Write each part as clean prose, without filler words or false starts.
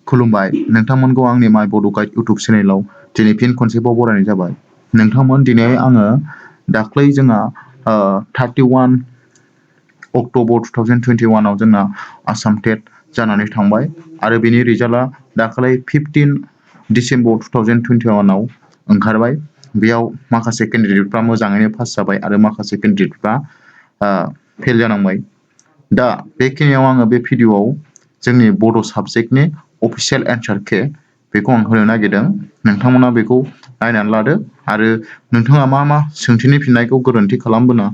खुलुमबाय नोंथांमोनखौ आंनि माय बड' गाइड इउटुब चेनेलाव दिनै फिन खनसेबाव बरायनाय जाबाय। नोंथांमोन दिनै आङो दाख्लै जोंहा 31 अक्ट'बर 2021 आव जोंना आसाम टेट जानानै थांबाय आरो बेनि रिजाल्टआ दाख्लै 15 डिसेम्बर 2021 आव ओंखारबाय। बेयाव माखासे केन्डिडेटफ्रा मोजाङैनो पास जाबाय आरो माखासे केन्डिडेटफ्रा फेल जानांबाय। दा बेखिनियाव आङो बे भिडिअ'आव जोंनि बड' साबजेक्टनि अफिसियेल एन्सार के बेखौ आं होनो नागिरदों। नोंथांमोना बेखौ नायनानै लादो आरो नोंथाङा मा मा सोंथिनि फिननायखौ गोरोन्थि खालामबोना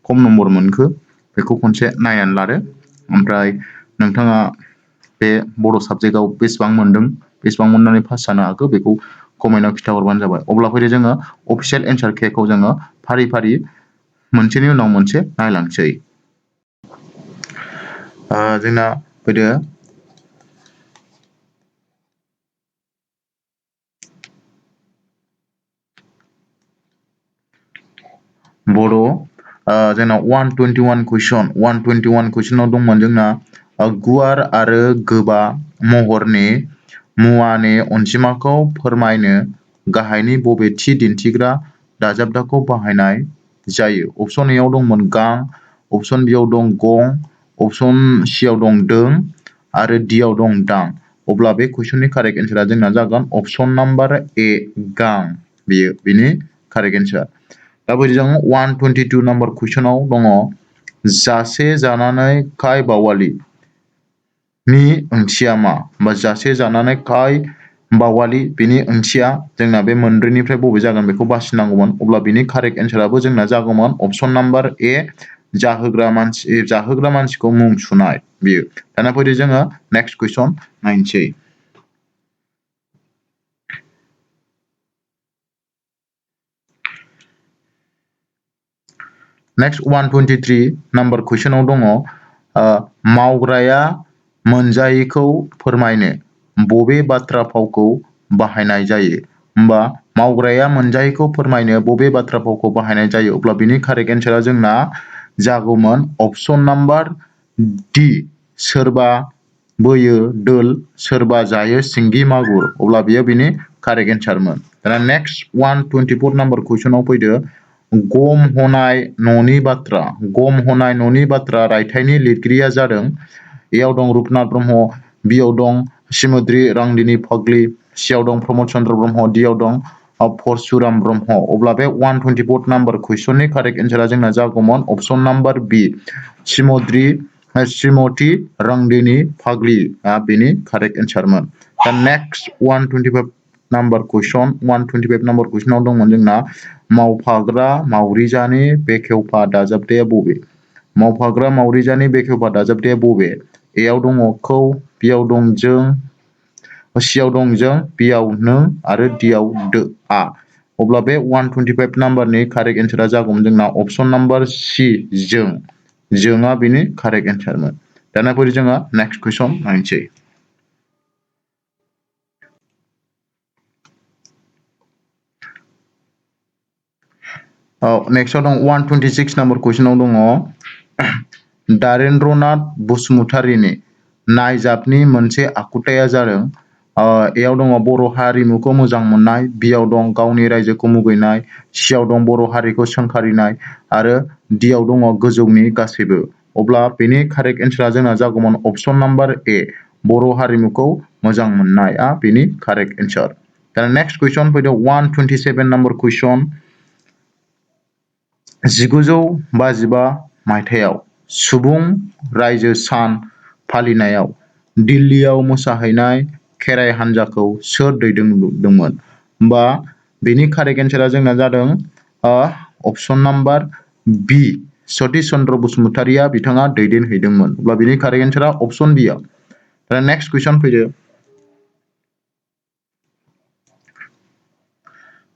खम नम्बर मोनखो बेखौ खनसे नायनानै लादो। ओमफ्राय नोंथाङा बे बड' साबजेक्टआव बेसेबां मोनदों बेसेबां मोननानै पास जानो हाखो बेखौ कमेन्टआव खिन्थाहरबानो जाबाय। अब्ला फैदो जोङो अफिसियेल एन्सार के खौ जोङो फारि फारि मोनसेनि उनाव मोनसे नायलांसै। जोंना फैदो बड' जोंना 121 कुइसन 121 कुइसनाव दंमोन जोंना गुवार आरो गोबा महरनि मुवानि अनजिमाखौ फोरमायनो गाहायनि बबे थि दिन्थिग्रा दाजाबदाखौ बाहायनाय जायो। अपसन ए आव दंमोन गां, अपसन बि आव दं गं, अपसन सि आव दं दों आरो डि आव दं दां। अब्ला बे कुइसननि कारेक्ट एन्सारा जोंना जागोन अपसन नाम्बार ए गां, बेयो बेनि कारेक्ट एन्सार। दा बायदि जों 122 नाम्बार कुइसनाव दङ जासे जानानै खाय बावालि नि ओंथिया मा? बा जासे जानानै खाय बावालि बेनि ओंथिया जोंना बे मोनब्रैनिफ्राय बबे जागोन बेखौ बासिनांगौमोन। अब्ला बिनि कारेक्ट एन्साराबो जोंना जागौमोन अपसन नाम्बार ए जाहोग्रा मानसिखौ मुं सुनाय बियो। दाना फैदो जोङो नेक्स्ट कुइसन नायनोसै। नेक्स्ट 123 नाम्बार कुइसनाव दङ मावग्राया मोनजायैखौ फोरमायनो बबे बाथ्रा फावखौ बाहायनाय जायो? होमबा मावग्राया मोनजायैखौ फोरमायनो बबे बाथ्रा फावखौ बाहायनाय जायो? अब्ला बिनि कारेक्ट एन्सारा जोंना जागौमोन अपसन नाम्बार डि सोरबा बोयो दोल सोरबा जायो सिंगि मागुर। अब्ला बियो बिनि कारेक्ट एन्सारमोन। दाना नेक्स्ट 124 नाम्बार कुइसनाव फैदो गम हनाय न'नि बाथ्रा। गम हनाय न'नि बाथ्रा रायथाइनि लिरगिरिया जादों ए आव दं रुपनाथ ब्रह्म, बि आव दं सिमोद्रि रांदिनी फाग्लि, सि आव दं प्रमद चन्द्र ब्रह्म, डि आव दं परशुराम ब्रह्म। अब्ला बे 124 नाम्बार कुइसननि कारेक्ट एन्सारा जोंना जागौमोन अपसन नाम्बार बि श्रीमती रांदिनी फाग्लि बेनि कारेक्ट एन्सारमोन। दा नेक्स्ट 125 नाम्बार कुइसन 125 नाम्बार कुइसनाव दंमोन जोंना मावफाग्रा मावरिजानि बेखेवफा दाजाबदाया बबे? मावफाग्रा मावरिजानि बेखेवफा दाजाबदाया बबे? ए आव दङ खौ, बि आव दं जों, सि आव दं जों, बि आव नों आरो डि आव आ। अब्ला बे 125 नाम्बारनि कारेक्ट एन्सारा जागौमोन जोंना अपसन नाम्बार सि जों। जोंआ बेनि कारेक्ट एन्सारमोन। दाना फैदो जोङो नेक्स्ट कुइसन नायनोसै। नेक्स्टआव दं 126 नाम्बार कुइसनाव दङ दारेन्द्रनाथ बसुमतारीनि नायजाबनि मोनसे आखुथाया जादों ए आव दङ बर' हारिमुखौ मोजां मोननाय, बि आव दं गावनि रायजोखौ मुगैनाय, सि आव दं बर' हारिखौ सोंखारिनाय आरो डि आव दङ गोजौनि गासैबो। अब्ला बेनि कारेक्ट एन्सारा जोंना जागौमोन अपसन नाम्बार ए बर' हारिमुखौ मोजां मोननाया बेनि कारेक्ट एन्सार। दा नेक्स्ट कुइसन फैदो 127 नाम्बार कुइसन 1952 मायथाइयाव सुबुं रायजो सान फालिनायाव दिल्लीयाव मोसाहैनाय खेराइ हान्जाखौ सोर दैदेनदोंमोन? होमबा बेनि कारेक्ट एन्सारा जोंना जादों अपसन नाम्बार बि सतीश चन्द्र बसुमतारीया बिथाङा दैदेनहैदोंमोन। अब्ला बेनि कारेक्ट एन्सारा अपसन बि आव। दा नेक्स्ट कुइसन फैदो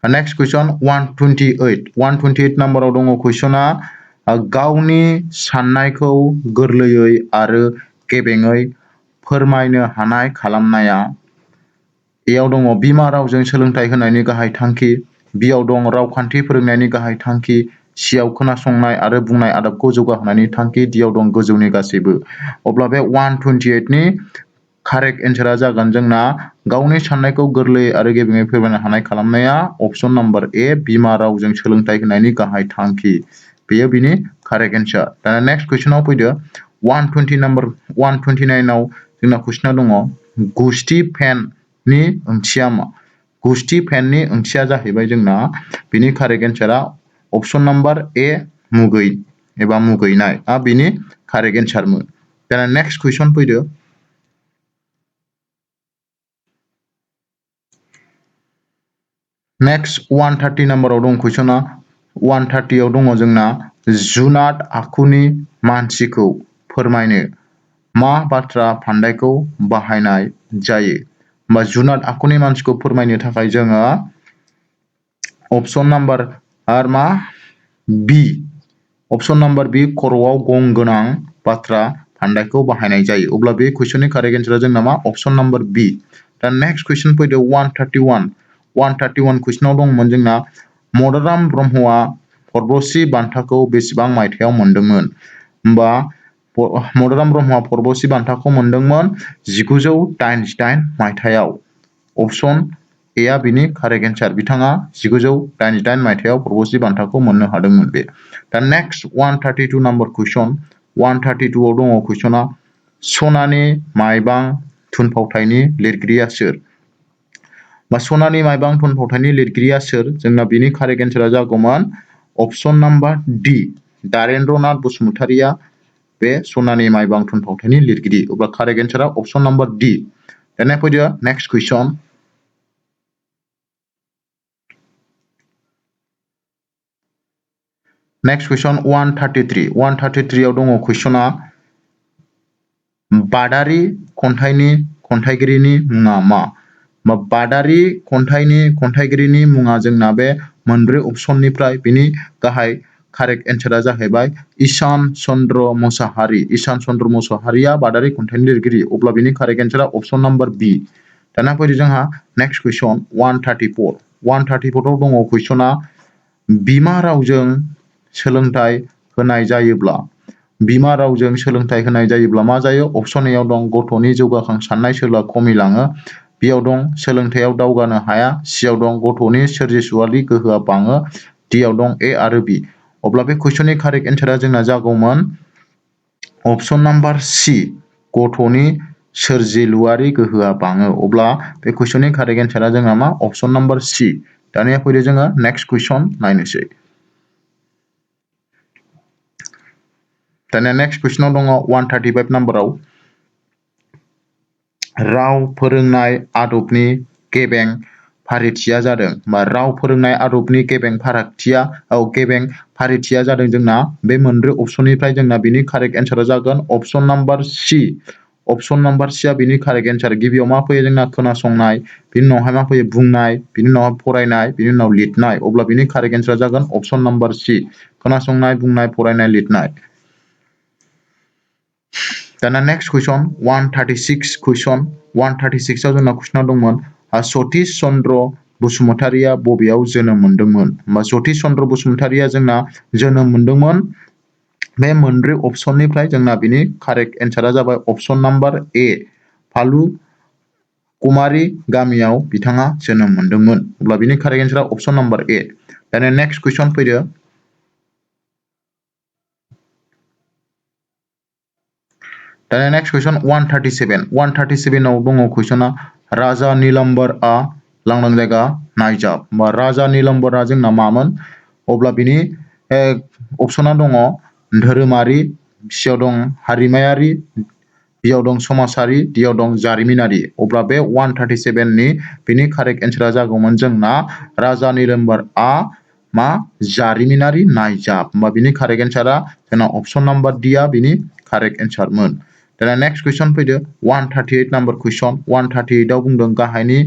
नेक्स्ट कुइसन 128 नाम्बाराव दङ कुइसना गावनि साननायखौ गोरलैयै आरो गेबेङै फोरमायनो हानाय खालामनाया ए आव दङ बिमा रावजों सोलोंथाइ होनायनि गाहाय थांखि, बि आव दं रावखान्थि फोरोंनायनि गाहाय थांखि, सि आव खोनासंनाय आरो बुंनाय आदबखौ जौगाहोनायनि थांखि, डि आव दं गोजौनि गासैबो। अब्ला बे 128 नि कारेक्ट एन्सारा जागोन जोंना गावनि साननायखौ गोरलै आरो गेबेङै फोरमायनो हानाय खालामनाया अपसन नाम्बार ए बिमा रावजों सोलोंथाइ होनायनि गाहाय थांखि बेयो बिनि कारेक्ट एन्सार दाना नेक्स्ट कुइसनाव फैदो 129 आव जोंना कुइसना दङ गुस्थि फेननि ओंथिया मा गुस्थि फेननि ओंथिया जाहैबाय जोंना बिनि कारेक्ट एन्सारा अपसन नाम्बार ए मुगै एबा मुगैनाय बिनि कारेक्ट एन्सारमोन दाना नेक्स्ट कुइसन फैदो नेक्स्ट 130 नाम्बाराव दं कुइसना 130 आव दङ जोंना जुनाद आखुनि मानसिखौ फोरमायनो मा बाथ्रा फान्दायखौ बाहायनाय जायो बा जुनाद आखुनि मानसिखौ फोरमायनो थाखाय जोङो अपसन नाम्बार आर मा बी अपसन नाम्बार बी खर'आव गं गोनां बाथ्रा फान्दायखौ बाहायनाय जायो अब्ला बे कुइसननि कारेक्ट एन्सारा जोंना मा अपसन नाम्बार बी दा नेक्स्ट कुइसन फैदो 131 कुइसनाव दंमोन जोंना मदाराम ब्रह्मआ पद्मश्री बान्थाखौ बेसेबां मायथाइयाव मोनदोंमोन होमबा मदाराम ब्रह्मआ पद्मश्री बान्थाखौ मोनदोंमोन 1988 मायथाइयाव अपसन ए आ बिनि कारेक्ट एन्सार बिथाङा 1988 मायथाइयाव पद्मश्री बान्थाखौ मोननो हादोंमोन बे दा नेक्स्ट 132 नाम्बार कुइसन 132 आव दङ कुइसना सनानि माइबां थुनफावथायनि लिरगिरिया सोर बा सनानि माइबां थुनफावथायनि लिरगिरिया सोर जोंना बिनि कारेक्ट एन्सारा जागौमोन अपसन नाम्बार डी दारेन्द्रनाथ बसुमतारिया बे सनानि माइबां थुनफावथायनि लिरगिरि अब्ला कारेक्ट एन्सारा अपसन नाम्बार डी दाना फैदो नेक्स्ट कुइसन नेक्स्ट कुइसन 133 आव दङ कुइसना बादारि खन्थाइनि खन्थाइगिरिनि मुङा मा बादारि खन्थाइनि खन्थाइगिरिनि मुङा जोंना बे मोनब्रै अपसननिफ्राय बिनि गाहाय कारेक्ट एन्सारा जाहैबाय ईशान चन्द्र मोसाहारिया बादारि खन्थाइनि लिरगिरि अब्ला बिनि कारेक्ट एन्सारा अपसन नाम्बार बी दाना फैदो जोंहा नेक्स्ट कुइसन 134 आव दङ कुइसना बिमा रावजों सोलोंथाइ होनाय जायोब्ला मा जायो अपसन ए आव दं गथ'नि जौगाखां साननाय सोलोआ खमिलाङो बियाव दं सोलोंथायाव दावगानो हाया सियाव दं गथ'नि सोरजिसुवारि गोहोआ बाङो डियाव दं ए आरो बी अब्ला बे कुइसननि कारेक्ट एन्सारा जोंना जागौमोन अपसन नाम्बार सी गथ'नि सोरजिलुवारि गोहोआ बाङो अब्ला बे कुइसननि कारेक्ट एन्सारा जोंना मा अपसन नाम्बार सी दानिया फैदो जोङो नेक्स्ट कुइसन नायनोसै दानिया नेक्स्ट कुइसनाव दङ 135 नाम्बाराव राव फोरोंनाय आदबनि गेबें फारिथिया जादों बा राव फोरोंनाय आदबनि गेबें फारिथिया जादों जोंना बे मोनब्रै अपसननिफ्राय जोंना बिनि कारेक्ट एन्सारा जागोन अपसन नाम्बार सी आ बिनि कारेक्ट एन्सार गिबियाव मा फैयो जोंना खोनासंनाय बिनि उनावहाय मा फैयो बुंनाय बिनि उनाव फरायनाय बिनि उनाव लिरनाय अब्ला बिनि कारेक्ट एन्सारा जागोन अपसन नाम्बार सी खोनासंनाय बुंनाय फरायनाय लिरनाय दाना नेक्स्ट कुइसन 136 आव जोंना कुइसना दंमोन सतीश चन्द्र बसुमतारिया बबेयाव जोनोम मोनदोंमोन सतीश चन्द्र बसुमतारिया जोंना जोनोम मोनदोंमोन बे मोनब्रै अपसननिफ्राय जोंना बिनि कारेक्ट एन्सारा जाबाय अपसन नाम्बार ए फालु कुमारी गामियाव बिथाङा जोनोम मोनदोंमोन अब्ला बिनि कारेक्ट एन्सारा अपसन नाम्बार ए दाना नेक्स्ट कुइसन फैदो दाना नेक्स्ट कुइसन 137 आव दङ कुइसना राजा नीलाम्बरआ लांदां जायगा नायजाब राजा नीलाम्बरआ जोंना मामोन अब्ला बिनि अपसना दङ धोरोमारि सियाव दं हारिमायारि बियाव दं समाजारि डियाव दं जारिमिनारि अब्ला बे 137 नि बिनि कारेक्ट एन्सारा जागौमोन जोंना राजा नीलाम्बरआ मा जारिमिनारि नायजाब बिनि कारेक्ट एन्सारा जोंना अपसन नाम्बार डी आ बिनि कारेक्ट एन्सारमोन दाना नेक्स्ट कुइसन फैदो 138 नाम्बार कुइसन 138 आव बुंदों गाहायनि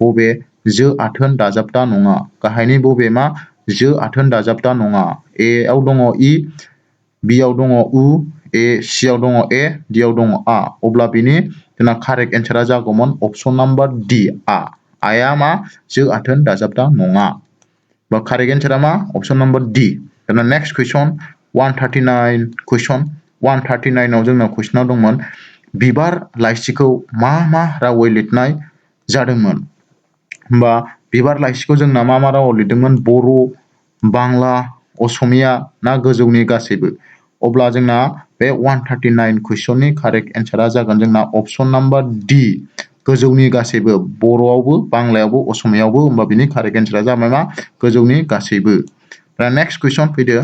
बबे जो आथोन दाजाबदा नङा गाहायनि बबे मा जो आथोन दाजाबदा नङा ए आव दङ इ बी आव दङ उ सी आव दङ ए डी आव दङ आ अब्ला बिनि जोंना कारेक्ट एन्सारा जागौमोन अपसन नाम्बार डी आया मा जो आथोन दाजाबदा नङा बा कारेक्ट एन्सारा मा अपसन नाम्बार डी दाना नेक्स्ट कुइसन 139 आव जोंना कुइसना दंमोन बिबार लाइसिखौ मा रावै लिरनाय जादोंमोन? होमबा बिबार लाइसिखौ जोंना मा रावाव लिरदोंमोन? बर', बांला, असमिया ना गोजौनि गासैबो? अब्ला जोंना बे 139 कुइसननि कारेक्ट एन्सारा जागोन जोंना अपसन नाम्बार डि, गोजौनि गासैबो। बर'आवबो, बांलायावबो, असमियावबो। होमबा बिनि कारेक्ट एन्सारा जाबाय मा? गोजौनि गासैबो। दा नेक्स्ट कुइसन फैदो।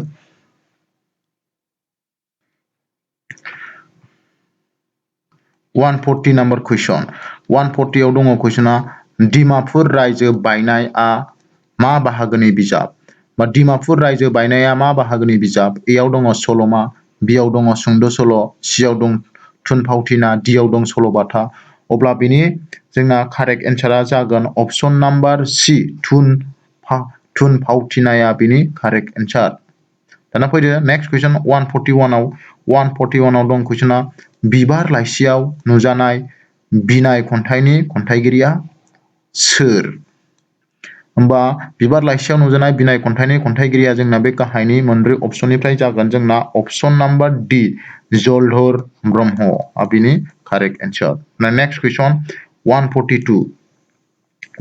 140 नाम्बार कुइसन। 140 आव दङ कुइसना, डिमापुर रायजो बायनायआ मा बाहागोनि बिजाब? बा डिमापुर रायजो बायनाया मा बाहागोनि बिजाब? एआव दङ सल'मा, बिआव दङ सुंद' सल', सिआव दं थुनफावथिना, डिआव दं सल'बाथा। अब्ला बिनि जोंना कारेक्ट एन्सारा जागोन अपसन नाम्बार सि, थुनफावथिनाया बिनि कारेक्ट एन्सार। दाना फैदो नेक्स्ट कुइसन 141 आव। 141 आव दं कुइसना, बिबार लाइसियाव नुजानाय बिनाय खन्थाइनि खन्थाइगिरिया सोर? होमबा बिबार लाइसियाव नुजानाय बिनाय खन्थाइनि खन्थाइगिरिया जोंना बे गाहायनि मोनब्रै अपसननिफ्राय जागोन जोंना अपसन नाम्बार डि, जलधर ब्रह्म बिनि कारेक्ट एन्सार। नेक्स्ट कुइसन 142।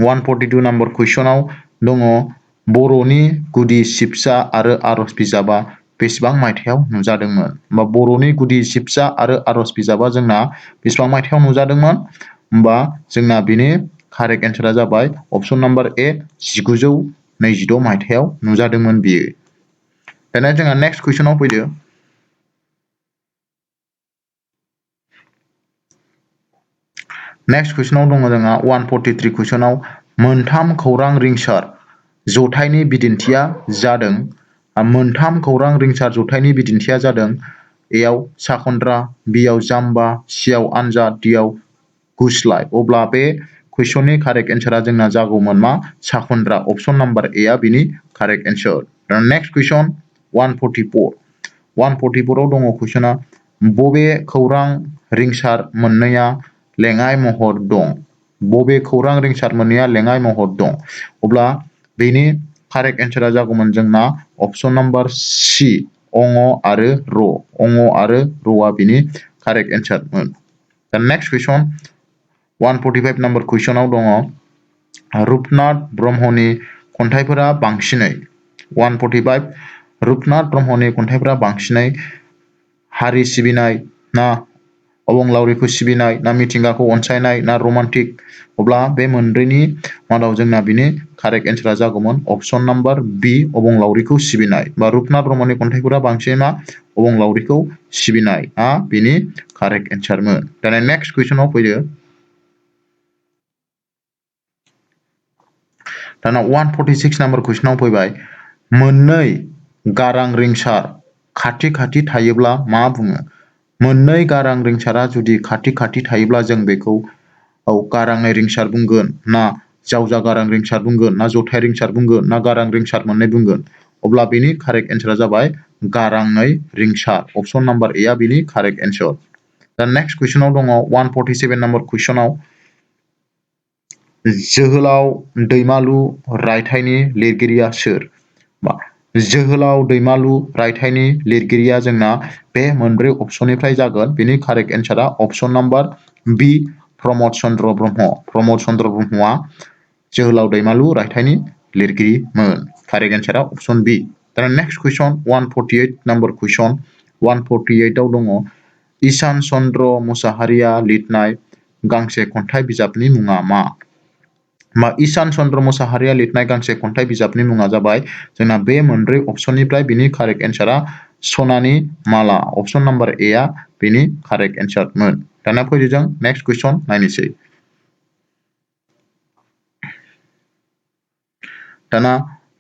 142 नाम्बार कुइसनाव दङ, बर'नि गुदि सिबसा आरो आरज बिजाबा बेसेबां मायथाइयाव नुजादोंमोन? होमबा बर'नि गुदि सिबसा आरो आरज बिजाबा जोंना बेसेबां मायथाइयाव नुजादोंमोन? होमबा जोंना बिनि कारेक्ट एन्सारा जाबाय अपसन नाम्बार ए, 1926 मायथाइयाव नुजादोंमोन बियो। दाना जोंहा नेक्स्ट कुइसनाव फैदो। नेक्स्ट कुइसनाव दङ जोंहा 143 कुइसनाव, मोनथाम खौरां रिंसार जथायनि बिदिन्थिया जादों। मोनथाम खौरां रिंसार जथायनि बिदिन्थिया जादों, एआव साखन्द्रा, बिआव जाम्बा, सिआव आनजाद, डिआव गुस्लाय। अब्ला बे कुइसननि कारेक्ट एन्सारा जोंना जागौमोन मा? साखन्द्रा। अपसन नाम्बार ए आ बिनि कारेक्ट एन्सार। नेक्स्ट कुइसन 144। 144 आव दङ कुइसना, बबे खौरां रिंसार मोननैया लेङाइ महर दं? बबे खौरां रिंसार मोननैया लेङाइ महर दं? अब्ला बेनि कारेक्ट एन्सारा जागौमोन जोंना अपसन नाम्बार सि, अंग आरो र'। अंग आरो र'आ बिनि कारेक्ट एन्सारमोन। दा नेक्स्ट कुइसन 145 नाम्बार कुइसनाव दङ, रुपनाथ ब्रह्मनि खन्थाइफोरा बांसिनै 145 रुपनाथ ब्रह्मनि खन्थाइफोरा बांसिनै हारि सिबिनाय ना अबंलावरिखौ सिबिनाय ना मिथिंगाखौ अनसायनाय ना रमान्टिक? अब्ला बे मोनब्रैनि मादाव जोंना बिनि कारेक्ट एन्सारा जागौमोन अपसन नाम्बार बि, अबंलावरिखौ सिबिनाय। बा रुपनाथ ब्रह्मनि खन्थाइफोरा बांसिनै मा? अबंलावरिखौ सिबिनाय बिनि कारेक्ट एन्सारमोन। दाना नेक्स्ट कुइसनाव फैदो। दाना 146 नाम्बार कुइसनाव फैबाय, मोननै गारां रिंसार खाथि खाथि थायोब्ला मा बुङो? मोननै गारां रिंसारा जुदि खाथि खाथि थायोब्ला जों बेखौ गारांनै रिंसार बुंगोन ना जावजा गारां रिंसार बुंगोन ना जथाय रिंसार बुंगोन ना गारां रिंसार मोननै बुंगोन? अब्ला बेनि कारेक्ट एन्सारा जाबाय गारांनै रिंसार। अपसन नाम्बार ए आ बिनि कारेक्ट एन्सार। दा नेक्स्ट कुइसनाव दङ 147 नाम्बार कुइसनाव, जोहोलाव दैमालु रायथाइनि लिरगिरिया सोर? जोहोलाव दैमालु रायथाइनि लिरगिरिया जोंना बे मोनब्रै अपसननिफ्राय जागोन। बेनि कारेक्ट एन्सारा अपसन नाम्बार बि, प्रमद चन्द्र ब्रह्म। प्रमद चन्द्र ब्रह्मआ जोहोलाव दैमालु रायथाइनि लिरगिरिमोन। कारेक्ट एन्सारा अपसन बि। दा नेक्स्ट कुइसन 148 नाम्बार कुइसन। 148 आव दङ, ईशान चन्द्र मुसाहारिया लिरनाय गांसे खन्थाइ बिजाबनि मुङा मा? ईशान चन्द्र मुसाहारिया लिरनाय गांसे खन्थाइ बिजाबनि मुङा जाबाय जोंना बे मोनब्रै अपसननिफ्राय बिनि कारेक्ट एन्सारा सनानि माला। अपसन नाम्बार ए आ बिनि कारेक्ट एन्सारमोन। दाना फैदो जों नेक्स्ट कुइसन नायनोसै। दाना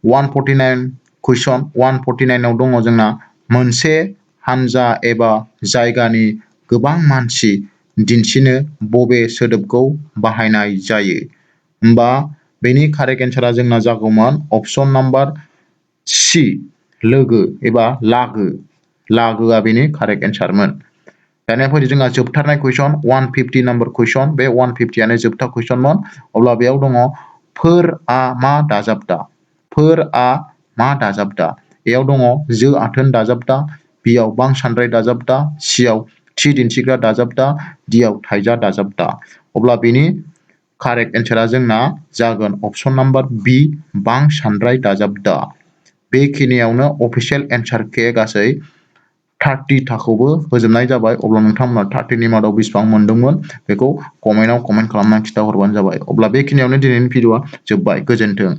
149 कुइसन। 149 आव दङ जोंना, मोनसे हानजा एबा जायगानि गोबां मानसि दिन्थिनो बबे सोदोबखौ बाहायनाय जायो? होमबा बेनि कारेक्ट एन्सारा जोंना जागौमोन अपसन नाम्बार सि, लोगो एबा लागो। लागोआ बेनि कारेक्ट एन्सारमोन। दानिया फैदो जोंहा जोबथारनाय कुइसन 150 नाम्बार कुइसन। बे 150आनो जोबथा कुइसनमोन। अब्ला बेयाव दङ, फोरआ मा दाजाबदा? फोरआ मा दाजाबदा? एयाव दङ जो आथोन दाजाबदा, बिआव बां सानद्राय दाजाबदा, सिआव थि दिन्थिग्रा दाजाबदा दियाव थाइजा दाजाबदा। अब्ला बेनि कारेक्ट एन्सारा जोंना जागोन अप्शन नाम्बार बि बां सानद्राय दाजाबदा। बेखिनियावनो अफिसियेल एन्सार के गासै 30 थाखौबो होजोबनाय जाबाय। अब्ला नोंथांमोना 30नि मादाव बेसेबां मोनदोंमोन बेखौ कमेन्टआव कमेन्ट खालामनानै खिन्थाहरबानो जाबाय। अब्ला बेखिनियावनो दिनैनि भिडिअ'आ जोब्बाय। गोजोन्थों।